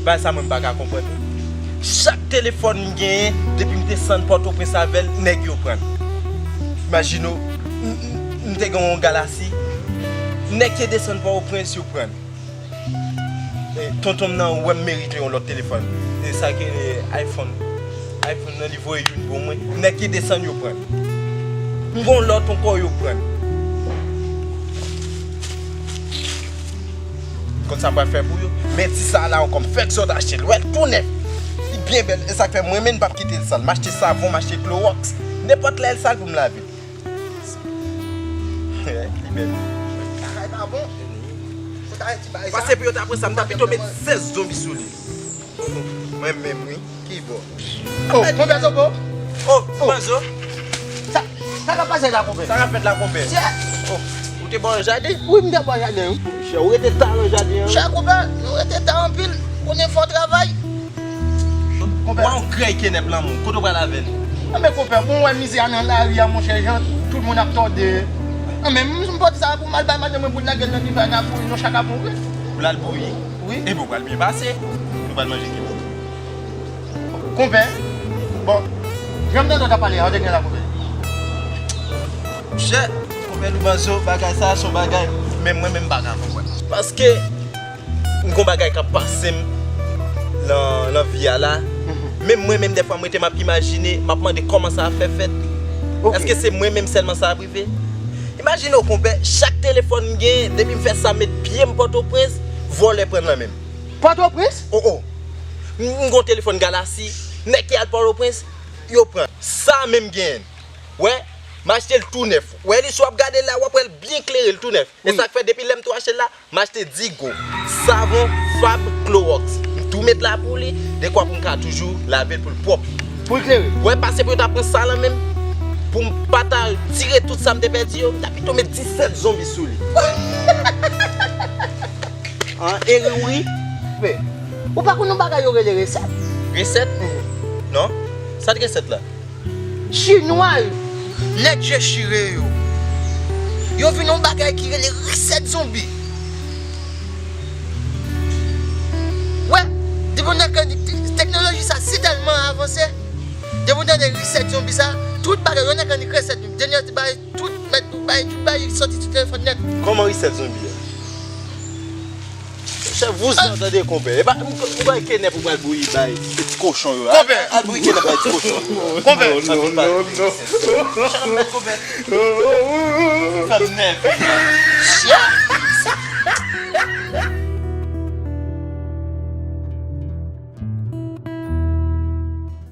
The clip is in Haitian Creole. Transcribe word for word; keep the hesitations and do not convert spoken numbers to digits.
Bagay sa mwen m pa ka konprann. Chak telefòn m genyen, depi m desann Pòtoprens avè l, nèg yo pran l. Imajine w, m, m, m te gen yon Galaxy. Nèg te desann Pòtoprens, yo pran l. E, tonton m nan wè m merite yon lòt telefòn. E sa ke, e, iPhone. iPhone nan li voye youn pou mwen. Nèg ki desann yo pran l. M gon lòt ankò yo pran l. Konn sa m pral fè pou yo. Men ti sa la ankò m fèk sot achte l. Wè l tou nèf. Li byen bèl. E sa k fè mwen menm m p ap kite l sal. M achte savon, m achte klowòks. Nenpòt lè l sal pou m lave l. Li bèl. Bagay pa bon. Fò ta rete bagay sa. Pase pou yo ta pran sa, m ta pito met sèz zonbi sou li. Mwen menm, wi. Ki bò? Oh, konpè Zobo. Oh, Manzo. Sa, sa k ap pase la, konpè? Sa k ap fèt la, konpè? Chè. Oh, ou te bò nan jaden? Wi, m te bò nan jaden, wi. Chè, ou rete ta nan jaden an? Chè, konpè, nou rete ta anpil. Konnen fò travay. Konpè. Wè yon krèy kenèp lanmou, kote w pral avè l? Anben konpè, bon, wè mizè a nan lari a, monchè, jan tout moun ap tòde. Anben, m, m pote sa pou m al bay madanm mwen pou l lage l nan diven, n a bouyi, nou chak ap mouri. Pou l al bouyi? Wi. Ebyen, w pral byen pase. Nou pral manje kenèp. Konpè, bon, jan m tande w t ap pale a, ou te gen la, konpè? Monchè, konpè Loubanzo, bagay sa a se yon bagay, menm mwen menm m pa ka konprann. Paske, m gon bagay k ap pase m nan, nan vi a la. Mhm. Menm mwen menm, dèfwa, m rete m ap imajine, m ap mande kòman sa ap fè fèt. Ok. Èske se mwen menm sèlman sa ap rive? Imajine w, konpè, chak telefòn m genyen, depi m fè sa, met pye m Pòtoprens, vòlè pran l nan men m. Pòtoprens? O, o. M, m gon telefòn Galaxy, nèg ki al Pòtoprens, yo pran. Sa menm genyen. Wè, m achte l tou nèf. Wè li, si w ap gade l la, w ap wè l byen klere, l tou nèf. E wi. Sa k fè depi lè m tou achte l la, m achte Digo, savon, Fab, Klowòks. M tou met la pou li, dekwa pou m ka toujou lave l pou l pwòp. Pou l klere. Wè, pase pou yo ta pran sa lan menm, pou m pa ta retire tout sa m te pèdi yo, m ta pito met disèt zonbi sou li. An, eri wi. Men, ou pa konn yon bagay yo rele resèt? Resèt? Mhm. Non. Sa t resèt la? Chinwa yo, nèg je chire yo, yo vin yon bagay ki rele resèt zonbi. Wè, depi w nan kan, teknoloji sa si tèlman avanse, depi w tande resèt zonbi sa, tout bagay yo nan kan resèt zonbi. Dènye ti bagay, tout, mèt, tout bagay, tout bagay soti sou telefòn nèt. Kòman resèt zonbi a? Chèf, vouzan, tande, konpè. E pa, m, m kwè kenèp ou pral bouyi bay ti kochon yo. Konpè. Al, al bouyi kenèp bay ti kochon. Konpè. Sa vin pale. Chèf, konpè. Fè m nève.